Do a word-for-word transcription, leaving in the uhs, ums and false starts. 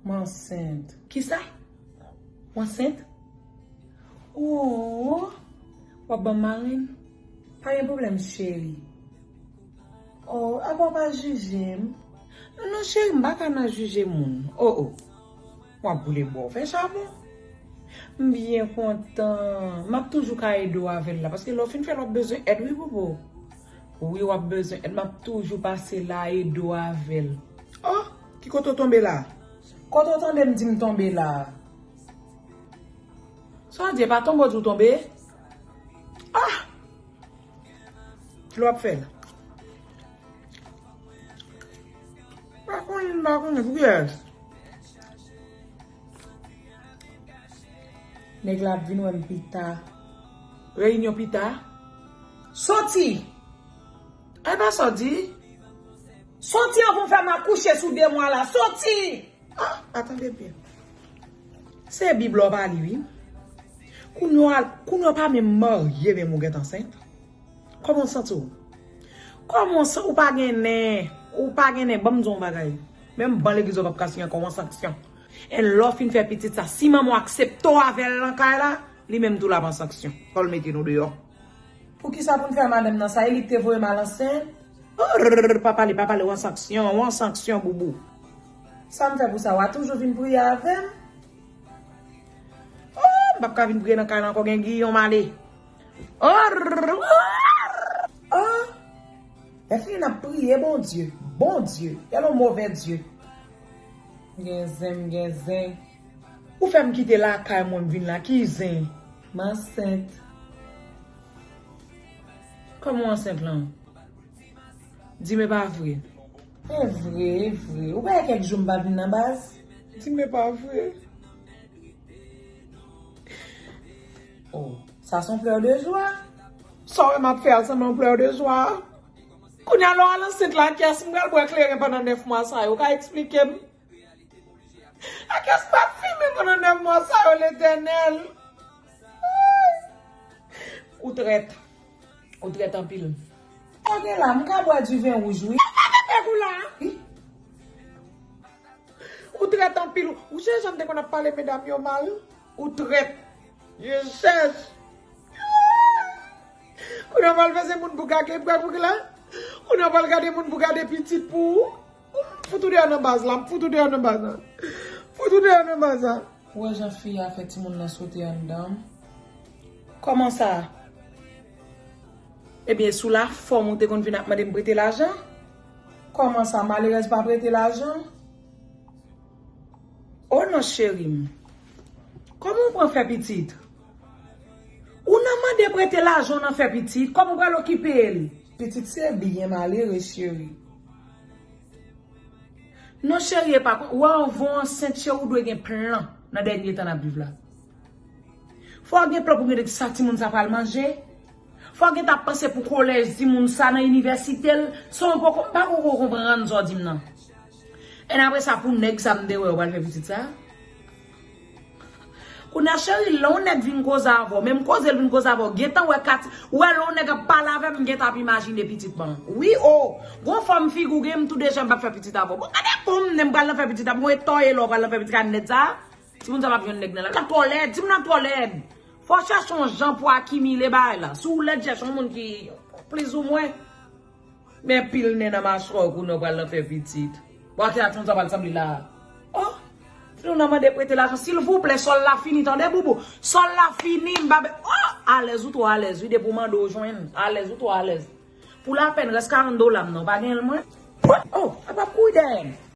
M ansent. Kisa? W ansent? Oh, w ap ban m marenn? Pa gen pwoblèm, cheri. Oh, apa w pa jije m? Non, non, cheri, m pa ka nan jije moun. Oh, oh. W ap boule bwa, w fè chabon. M byen kontan. M ap toujou ka ede w avè l la, paske lè w fin fè l, w ap bezwen èd, wi, Popo. Wi, w ap bezwen èd. M ap toujou pase la, ede w avè l. Oh, ki kote w tonbe la? Kote w tande m di m tonbe la? Sa w di, e pa tonbe w di w tonbe? Ah! Kile w ap fè l? Pa konnen, pa konnen, pou kiyès? Nèg la ap vin wè m pita. Reyinyon pita? Soti! Ay, pa sa w di? Soti anvan w fè m akouche sou de mwa la. Soti! Ah, a, tande byen. Se Bib la w pa li, wi. Kounye a, kounye a w pa menm marye, menm ou gentan ansent. Kòman w santi w? Kòman w san-, ou pa gen nen, ou pa gen nen, ban m di w yon bagay. Menm ban legliz ou p ap ka siyen ankò, w an sanksyon. E lè w fin fè pitit sa, si manman w aksepte w avè l nan kay la, li menm tou l ap an sanksyon. Fò l mete nou deyò. Poukisa pou n fè madanm nan sa? E li k te voye m al ansent? Oh, rrr, pa pale, pa pale, w an sanksyon, w an sanksyon, boubou. Sa m fè pou sa, w a toujou vin priye avè m? Oh, m p ap ka vin priye nan kay la ankò, gen giyon m ale. Oh, rrr, oh, rrr, oh. Lè fini n ap priye, Bondye, Bondye, kèl on move Dye. M gen zen, m gen zen. Ou fè m kite lakay mwen, m vin la, ki zen? M ansent. Kòman w ansent lan? Di m e pa vre. E vre, e vre. Ou pa wè kèk jou m pa vin nan baz? Di m e pa vre. Oh, sa se yon pleurs de joie. Sa w wè m ap fè a sanble yon pleurs de joie? Kounye a, lè w al ansent la, kiyès m pral bwè kleren pandan nèf mwa sa yo? Ou ka eksplike m? Ak kiyès m ap fimen pandan nèf mwa sa yo, Letènèl? Ou trèt. Ou trèt anpil. Sa gen la, m ka bwè diven wouj, wi. Nèg ou la. Ou trèt anpil. Ou sonje jan m te konn ap pale medam yo mal? Ou trèt. Je chèch. Kounye a w pral fè se moun pou gade, pou gade la. Kounye a w pral gade moun pou gade pitit pou ou. Fout ou deyò nan baz la, fout ou deyò nan baz la. Fout ou deyò nan baz la. Ou wè jan fi a fè timoun nan sote anndan m? Kòman sa? Ebyen, sou lafòm ou te konn vin ap mande m prete lajan? Kòman sa, malerèz pa prete lajan? O non, cheri m. Kòman w pran fè pitit? Ou nan mande prete lajan, w nan fè pitit. Kòman w pral okipe l? Pitit se byen, malere, cheri. Non, cheri, e pa kon, ou anvan w ansent, cheri, ou dwe gen plan nan dènye tan n ap viv la. Fò w gen plan pou gade sa timoun sa pral manje. Fò w gentan ap panse pou kolèj timoun sa nan inivèsite l. San w poko, m pa poko konprann sa w di m nan. Èn apre sa, pou nèg sa m te wè yo pral fè pitit sa. Kounye a, cheri, lè yon nèg vin koze avè w, menm koze l vin koze avè w, gentan wè kat, ou wè lè yon nèg ap pale avè m, m gentan ap imajine pitit mwen. Wi, o, gon fòm figi w gen, m tou deja m p ap fè pitit avè w. Bon, gade bon m, m pral nan fè pitit avè w, mwen tòye lè w pral nan fè pitit ak nèg sa. Timoun sa p ap jwenn nèg nan la. Nan twò lèd, di m nan twò lèd. Fò w chèche yon jan pou akimile bagay la. Si w lèd, chèche yon moun ki plizoumwen. Men pil nen nan machwè w kounye w pral nan fè pitit. Bon, a ki sa timoun sa pral sanble la? Oh! Si nou nan mande prete lajan, silvouplè, sòl la fini, tande, boubou? Sòl la fini, m pa be-, oh! Alèz, ou twò alèz, wi, depi w mande w jwenn. Alèz, ou twò alèz. Pou lapèn, rès karant dola m nan, w pa genyen l mwen? Oh! Apa kouri dèyè m?